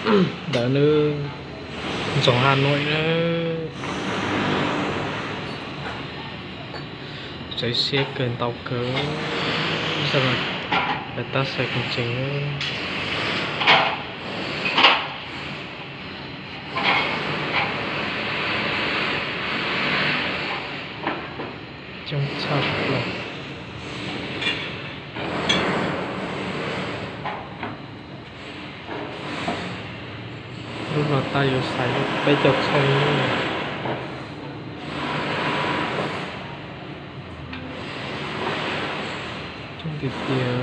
Ntawd nws ntxoov Hà Nội na. Txawv siab kawg, ntau kawg. Tab sis kuv tseem coob tshaj plaws. Lub no tab yuav xaiv peb caug txheej. Coob tiag tiag.